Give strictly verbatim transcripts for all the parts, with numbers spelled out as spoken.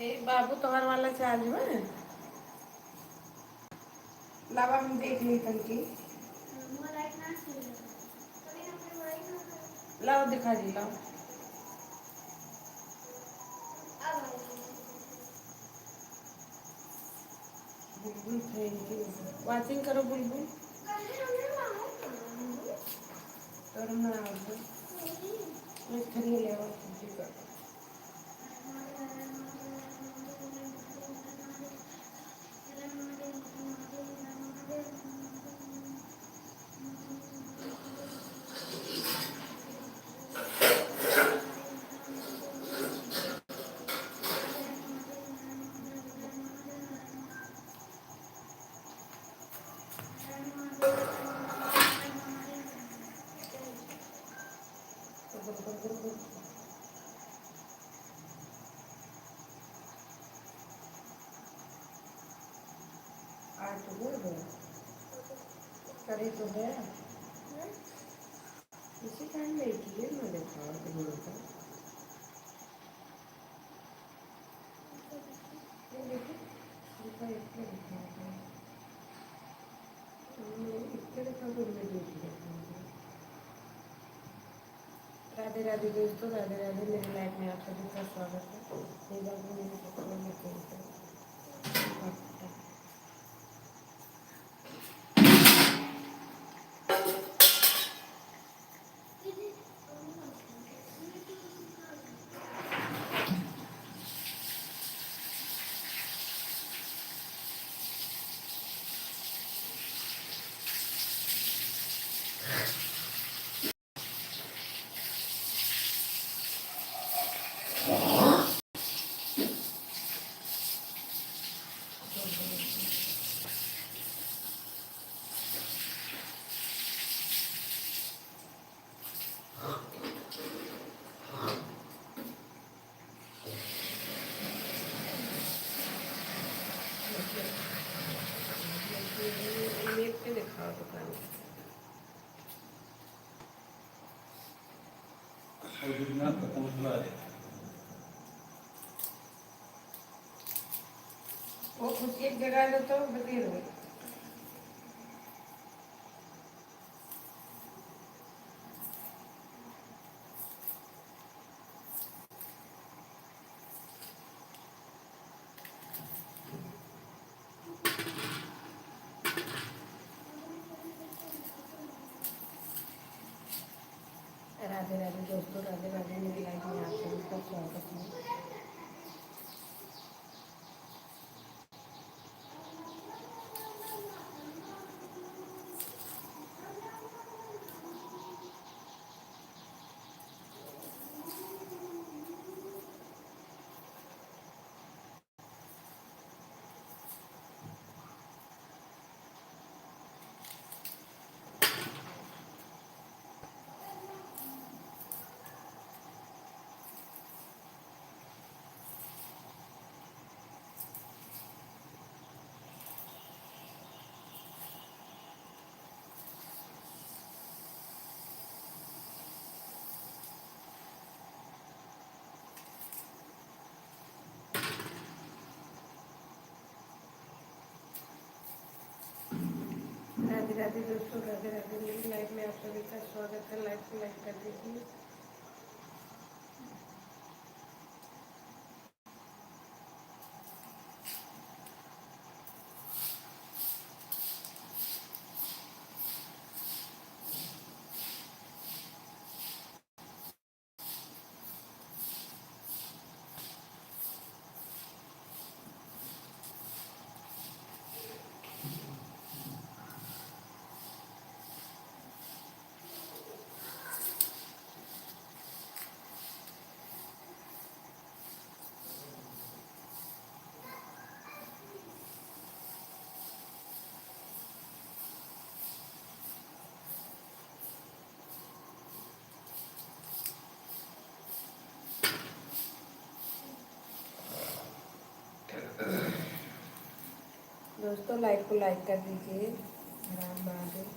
ए बाबू, तोहर वाला चार्ज में? लावा, हम देख ली तनकी। लाओ, दिखा दी, लाओ। बुलबुल थैंक यू। वाचिंग करो बुलबुल। तोर ना आवे। मैं खड़ी ले आओ, सब्जी कर। आज तो बोल दो। करे तो है। इसी टाइम में एक ही ना देखा, दिमाग का। ये देखो, उनका एक पे लिखा है। हमने एक पे लिखा तो उनमें दो ही लिखा है। राधे राधे दोस्तों, राधे राधे। मेरे लाइफ में आप सभी का स्वागत है। ये बात मैंने सबको लेके नेट पे दिखाओ दुकान। और दुनिया खत्म हुआ है। वो खुद एक जगह दो तो बतेर हो। राधे राधे दोस्तों, राधे राधे। मेरे लाइफ में आप सभी का स्वागत है। राधे राधे दोस्तों, राधे राधे। मेरी लाइफ में आप सभी का स्वागत है। लाइफ को लाइक कर दीजिए। दोस्तों, लाइव को लाइक कर दीजिए। राम महादेव।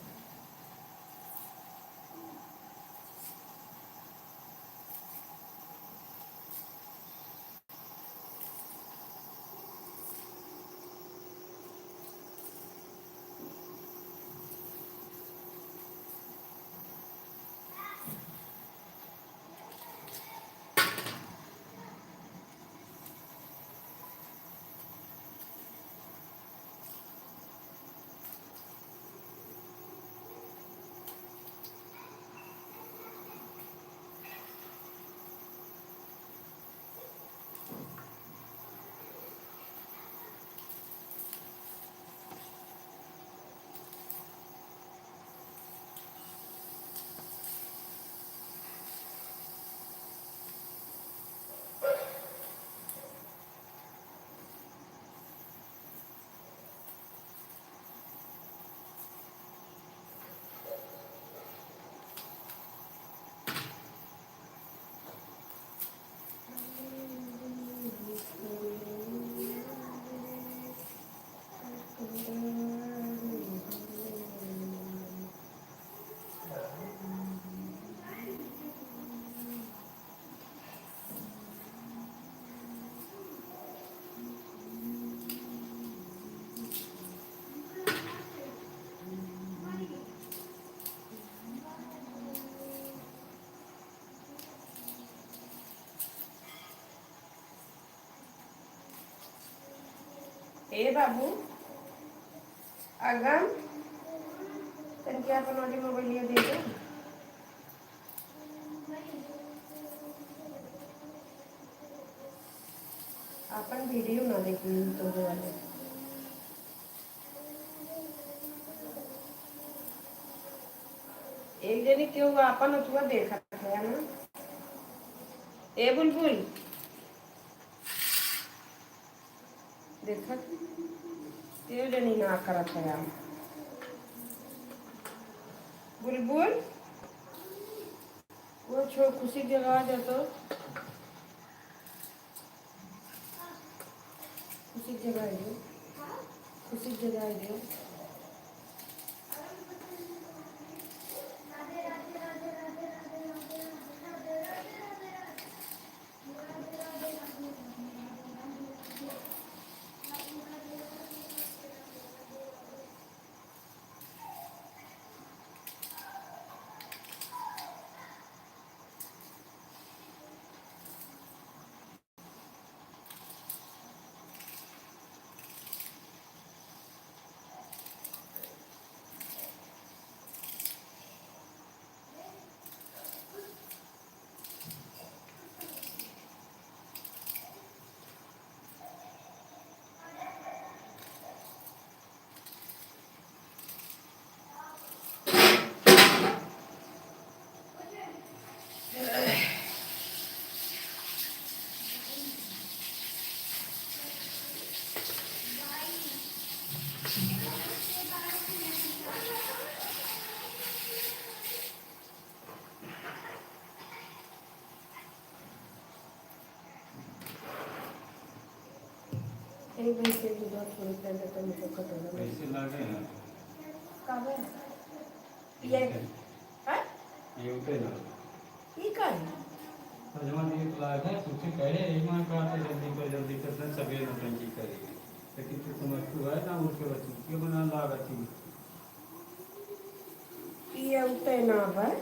ए बाबू, अगम, तनके आपन वाली मोबाइलिया दे दे। आपन वीडियो ना देखी तो वाले। एक जनी केहू आपन अथुआ देखत है ना। ए बुलबुल, देखत केहू जनी ना करत है यार। बुलबुल, वो छो खुशी जगह आ जातो। खुशी जगह है जो, खुशी जगह है जो। एक भाई से दूध थोड़ी पहले तो मुझे कटोरा में कैसे लागे हैं? का बे? ये, ये उठे। हाँ? ये उठे ना। ई का है? सजवा दिए तो लाग है, तुझे कहे, "ए माँ, का तो जल्दी कर, जल्दी कर, तन सवेर नौटंकी करी।" लेकिन तू समझ तू है ना, उठ के बच्ची के बना लाग अच्छी। ई उठे ना बे।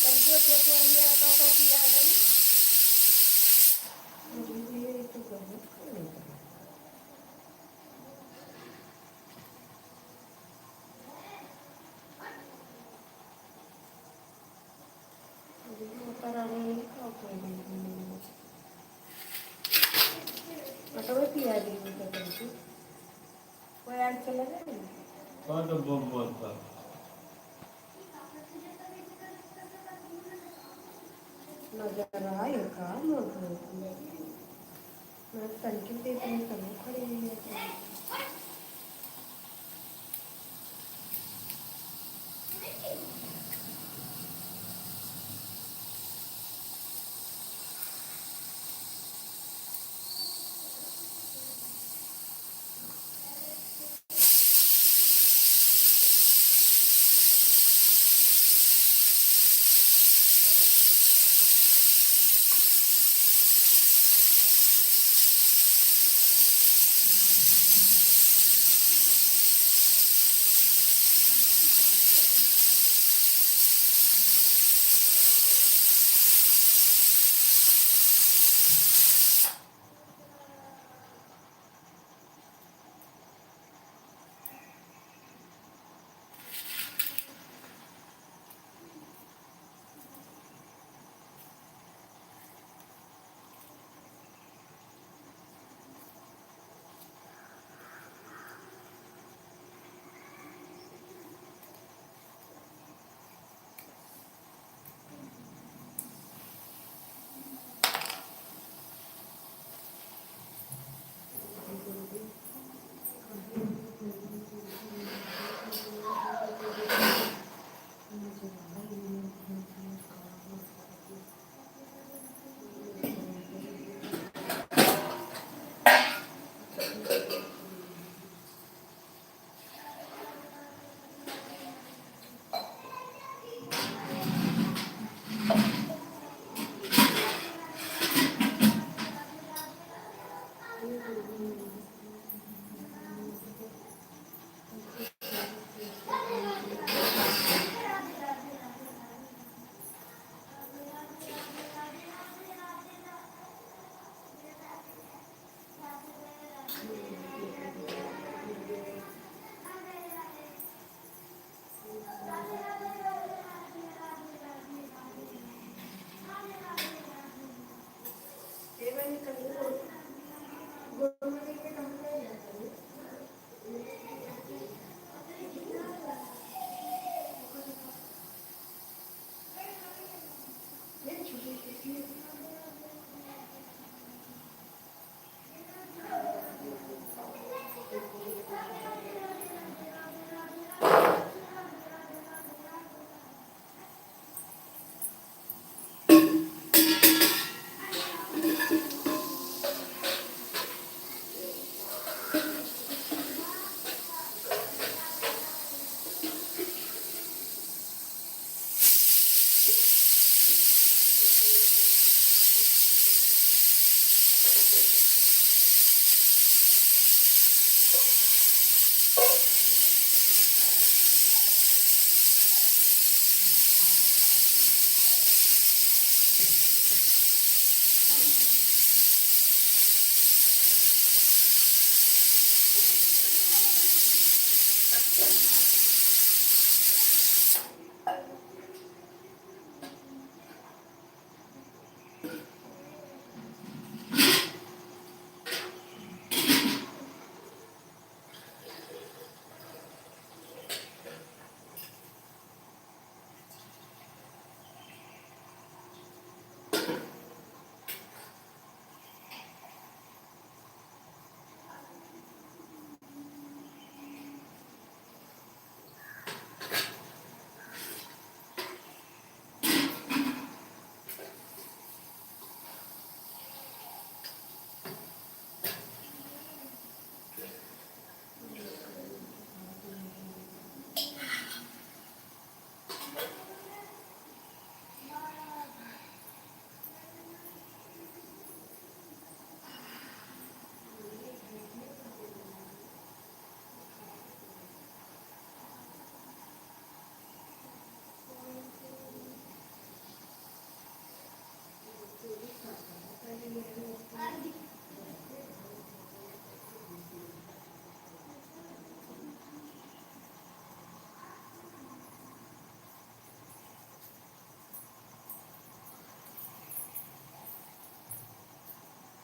तन के उठे तो ये आता तो पिया दे। अरे, ये तो गलत कर रहा है। अटवे पिया दी तो करके। कोई आग चला जाए। का तो बम बम था। नजर आए का मोर को। मैं तनके देख रही तब खड़ी हुई है।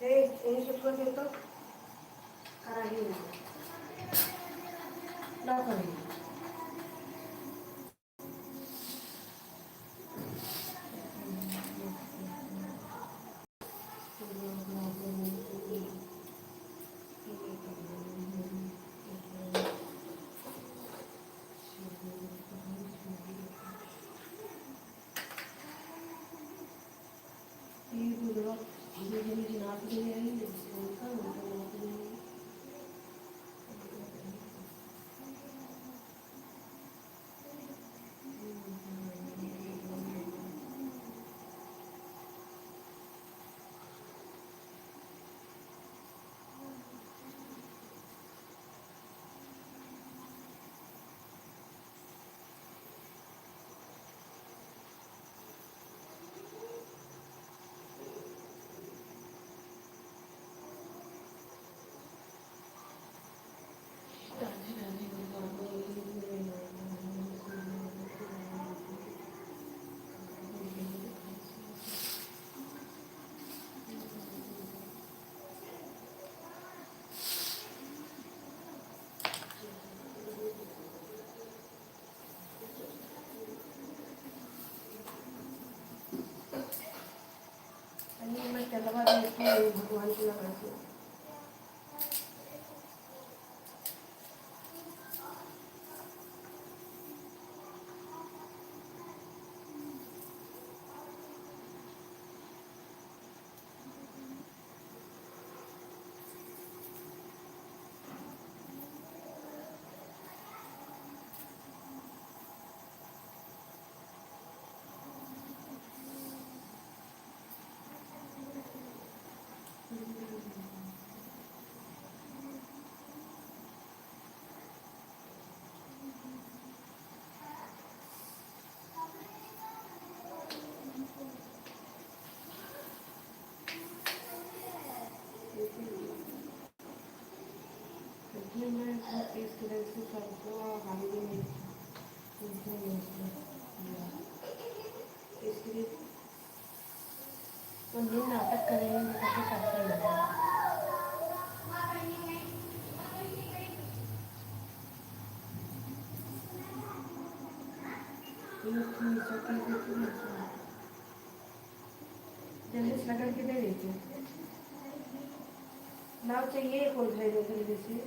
ए, यही से थोड़ा देर तो कढ़ाई में। ना कढ़ाई। तनी हमर चलवा दे, भगवान के लगा दे। तो ये नाटक करेंगे, तो कैसे करते हैं? ये तो नीचे की, ये तो नीचे। जल्दी से रगड़ के दे देते। नाव चाहिए एक और भाई को जल्दी से।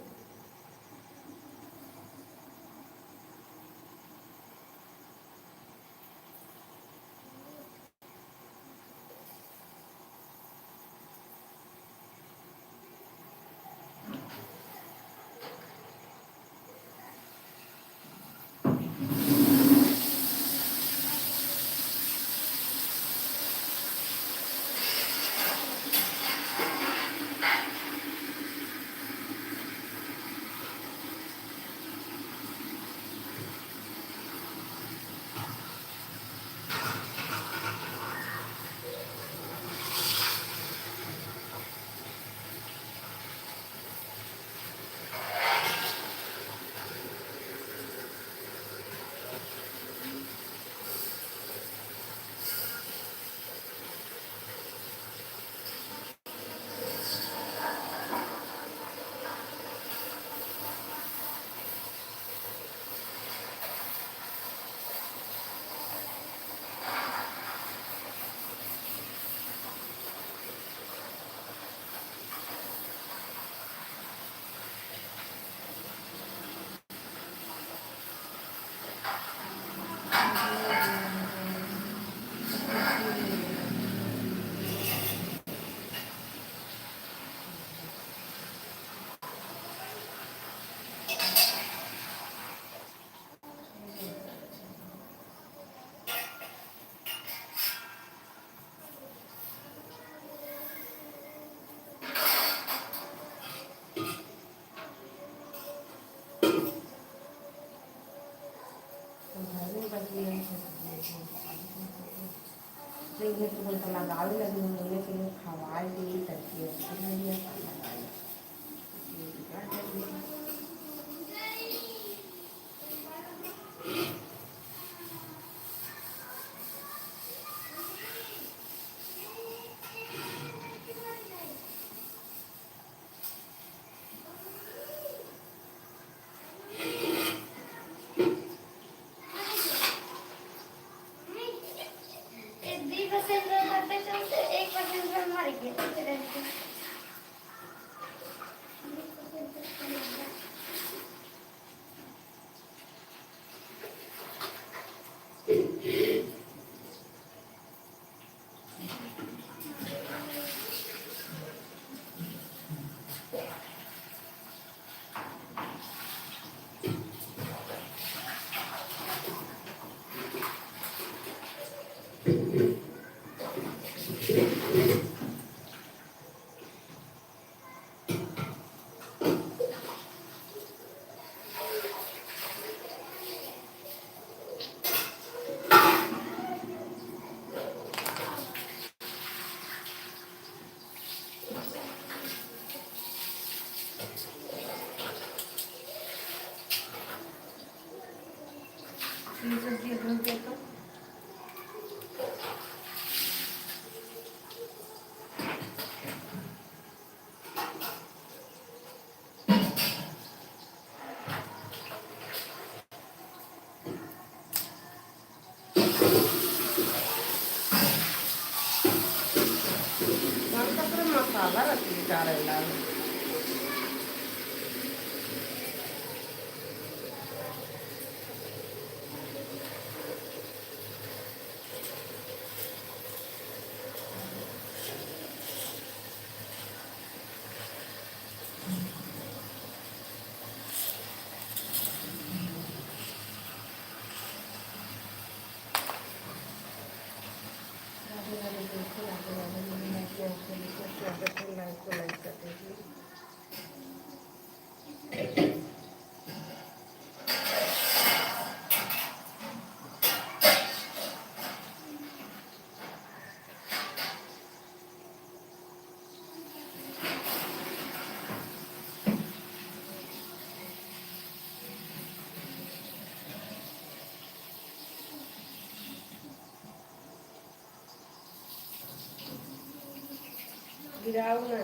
एक दुई percent रहता तो चलते, एक percent मर गया। हम तो पूरा मसाला रख के डाले ला। राधे राधे दोस्तों, राधे राधे। मेरे नए vlog के लिए स्वागत है। Like को like कर दीजिए। गिराऊ ना।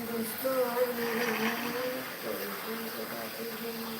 दोस्तों, आज मेरे घर में कोई भी बातें नहीं।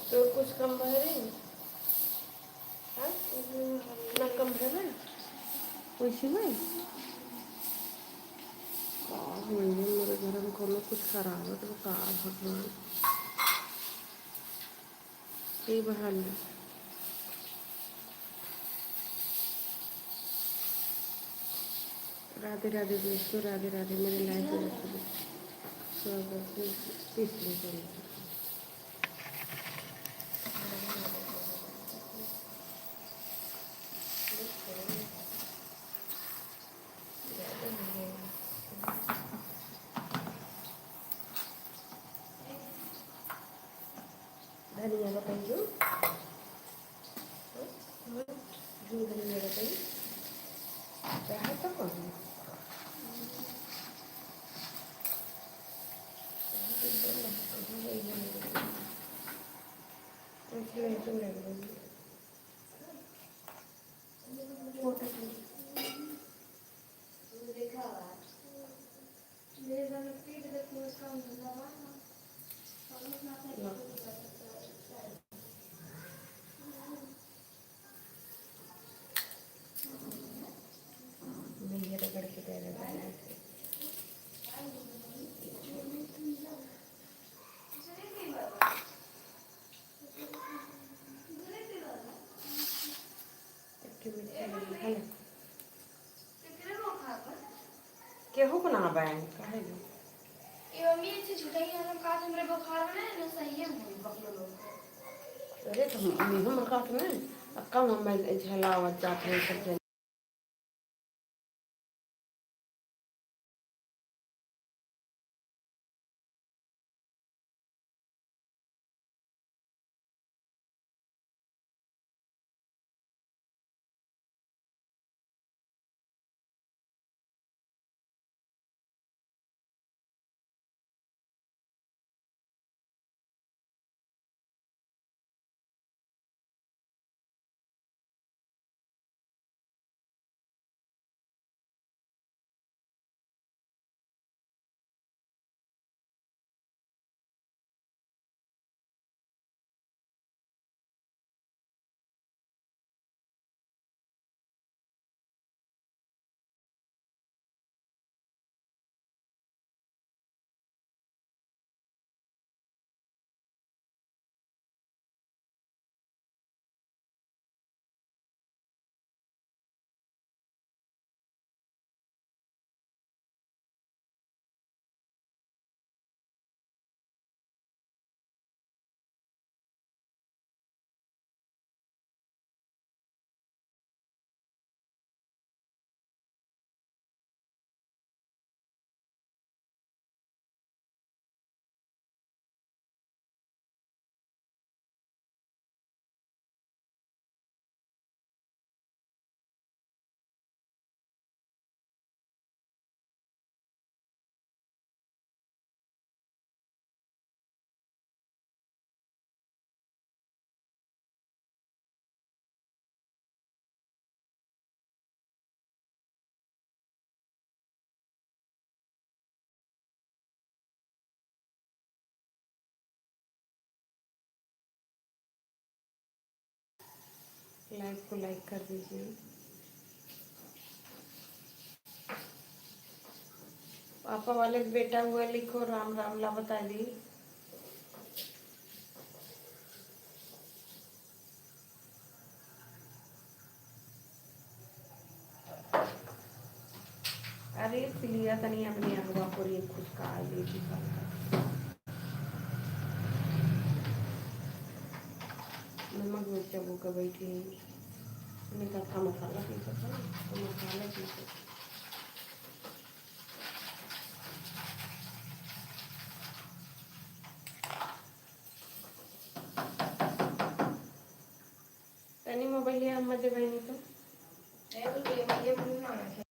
तो कुछ कम भरे? हाँ? ना कम भरे? वैसे में? का होई है, मेरे घर में कोनो कुछ खराब है तो का भगवान? ई बहाल है। राधे राधे दोस्तों, राधे राधे मेरे live में स्वागत है। तीसरे दिन। धनिया बताइए। हम्म, हम्म, जो धनिया बताइए। चाहे तो कम। इसमें तो लग रही है। छोटा सा। पाएंगे, काहे ना? ये मम्मी, अच्छी छुटाई है, हम कहा हमरे बुखार में ना सही है, मुझे बकलो लोग। अरे, तो हम, हम कहा था ना, अब कम हम झेलावत जाते हैं सब जन। लाइव को लाइक कर दीजिए। पापा वाले बेटा हुआ लिखो, राम राम ला बता दी। अरे सिलिया तनी अपने अंगवा पर ये खुशका ले दी। नमक मिर्चा वो का बैठी है। मैंने कहा था मसाला पीसा था, तो मसाला पीसा। तनी मोबाइल हम मजे बहनी तो। ए, बोल, ये, ये बोल ना।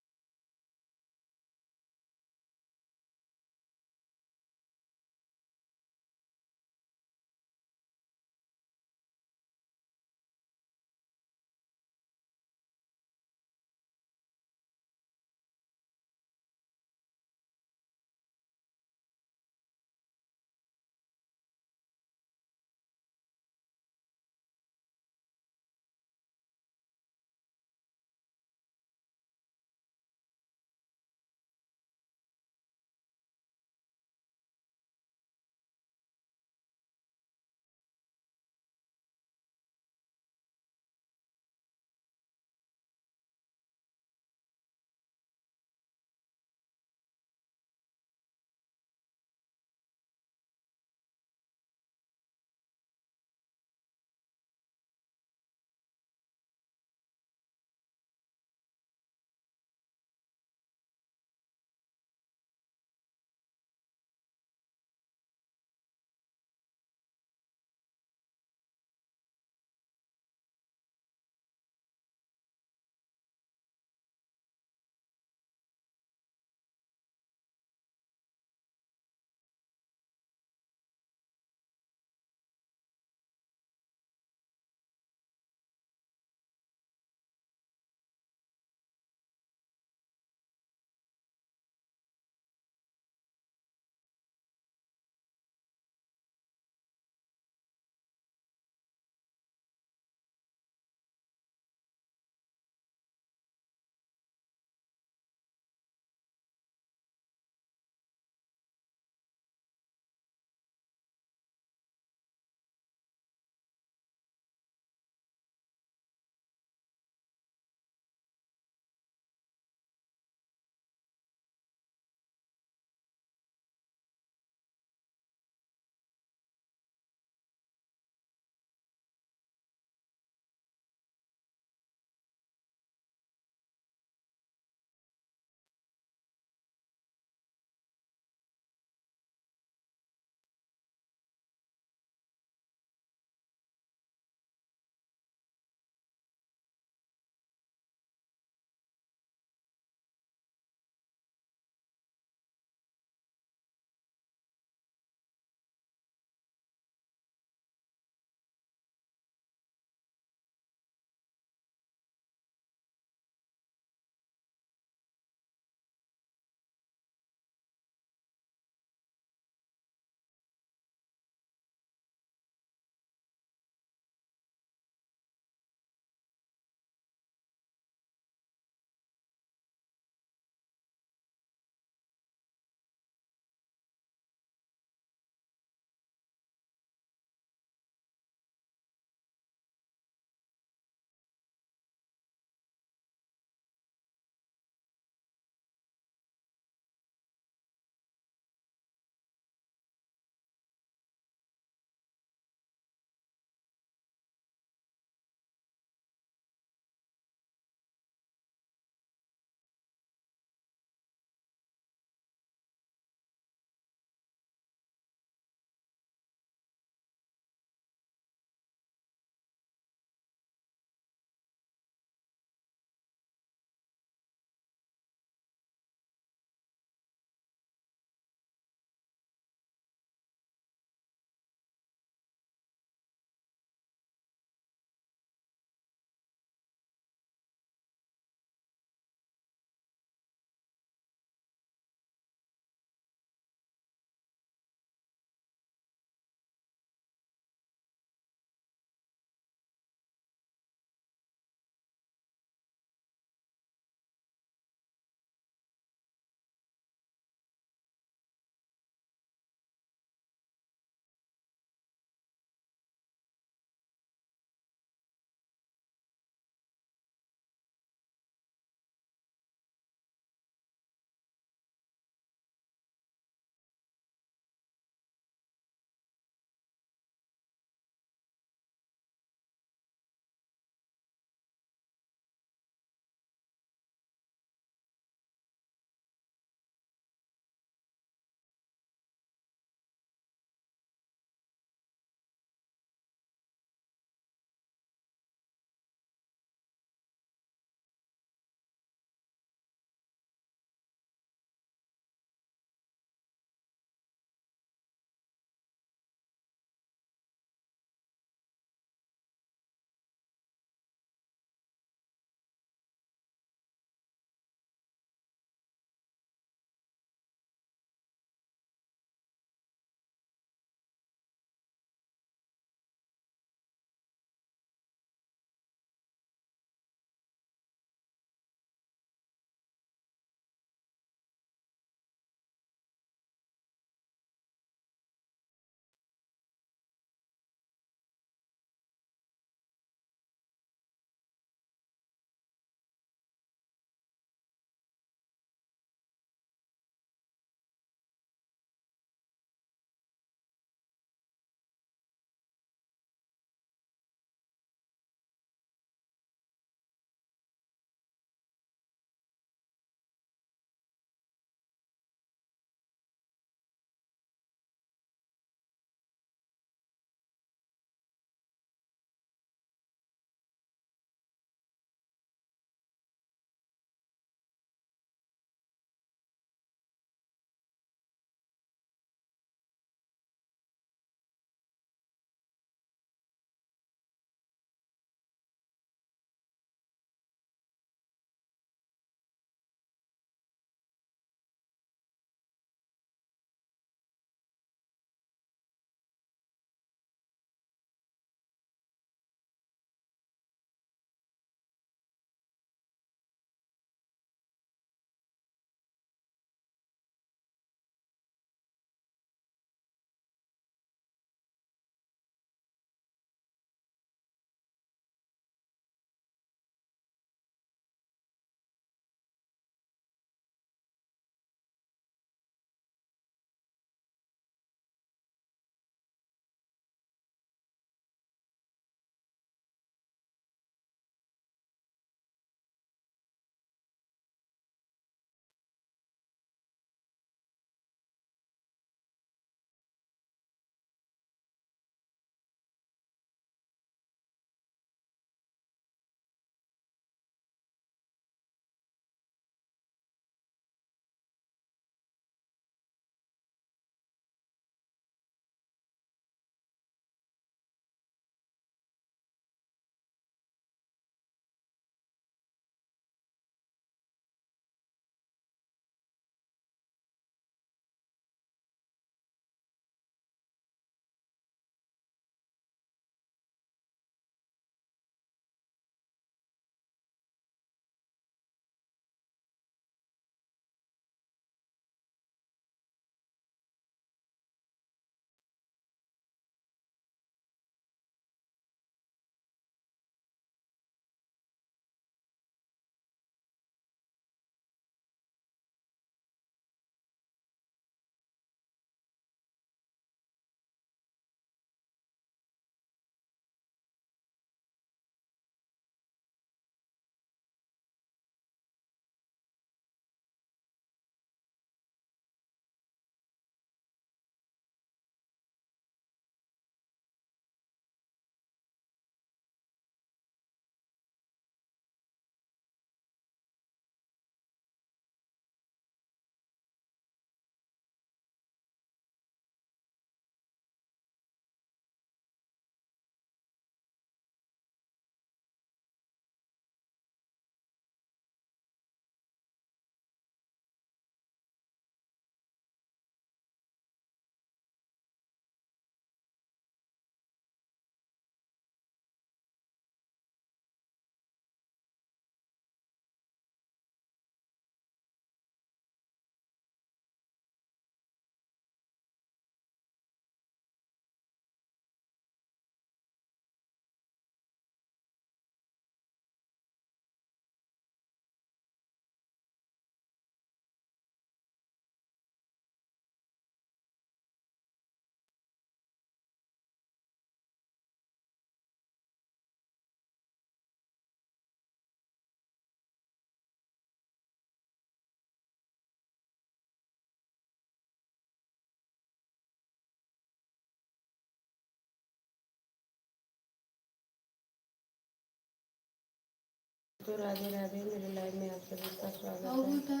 तो राधे राधे, मेरे live में आप सभी का स्वागत है।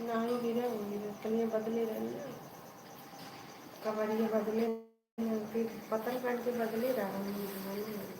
नहीं गिरे, वो गिरे, तनिया बदले रहे ना, कबरिया बदले। फिर पतल काट के बदले रहा हूँ, मालूम है।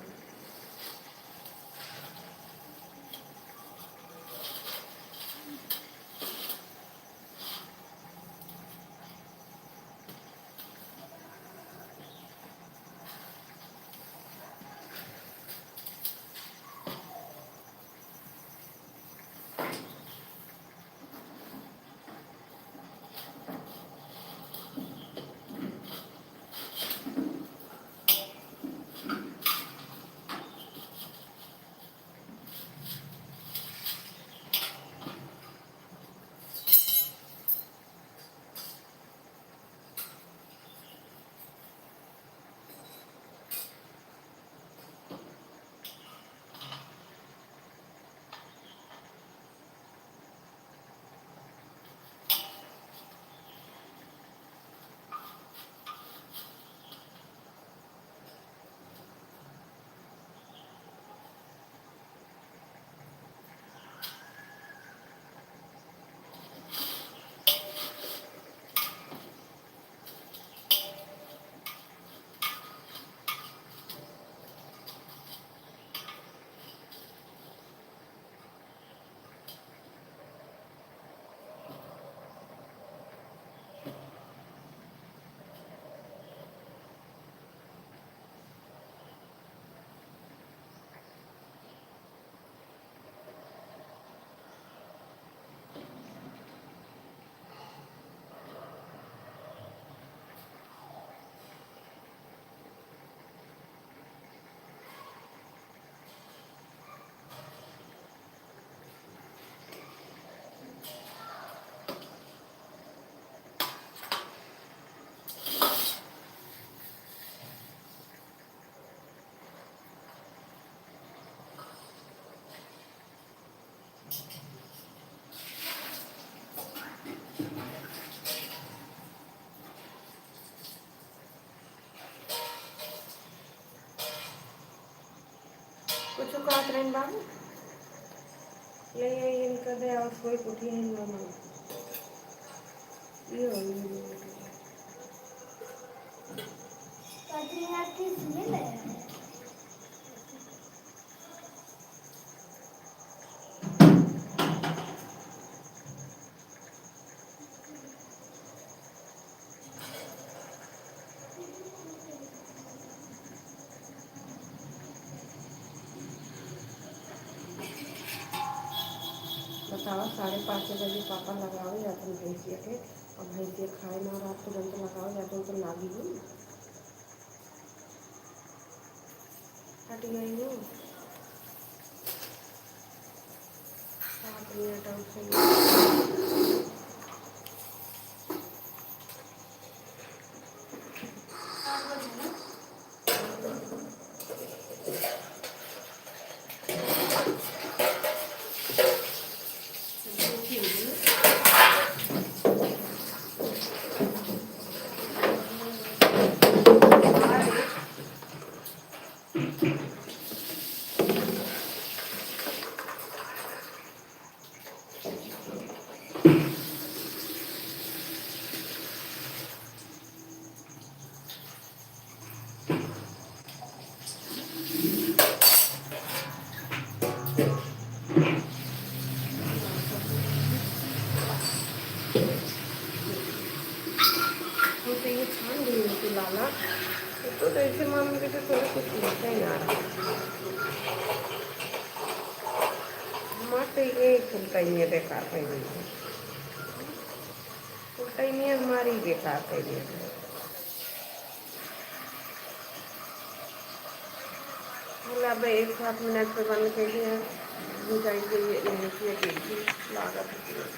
कुछ कहत रहन बाबू, ले आई इनका दे और सोई उठी है मामा। ये हो, ये हो। बतावा, साढ़े पाँच बजे पापा लगावे जातन भैंसिया के, और भैंसिया खाए ना, रात तुरंत लगावे जातन तो लागी हुई। हट गई हूँ। सात मिनट और सही। हम तो ये छान देंगे कि लाला, तो, तो जैसे मालूम के तो थोड़ा कुछ मिलता ही ना रहा। हमारे एक फुलकैनिया बेकार कइ देई है। फुलकैनिया हमारी बेकार कइ देई है। बोला, अब एक सात मिनट पे बंद कइ दिया। हम जाएंगे, ये नहीं किया, देखिए, लागत है।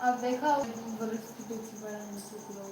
अब देखा, बरस की पीछे बड़ा नीचे पूरा।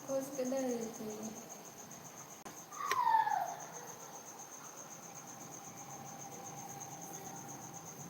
खोज के ले लेती।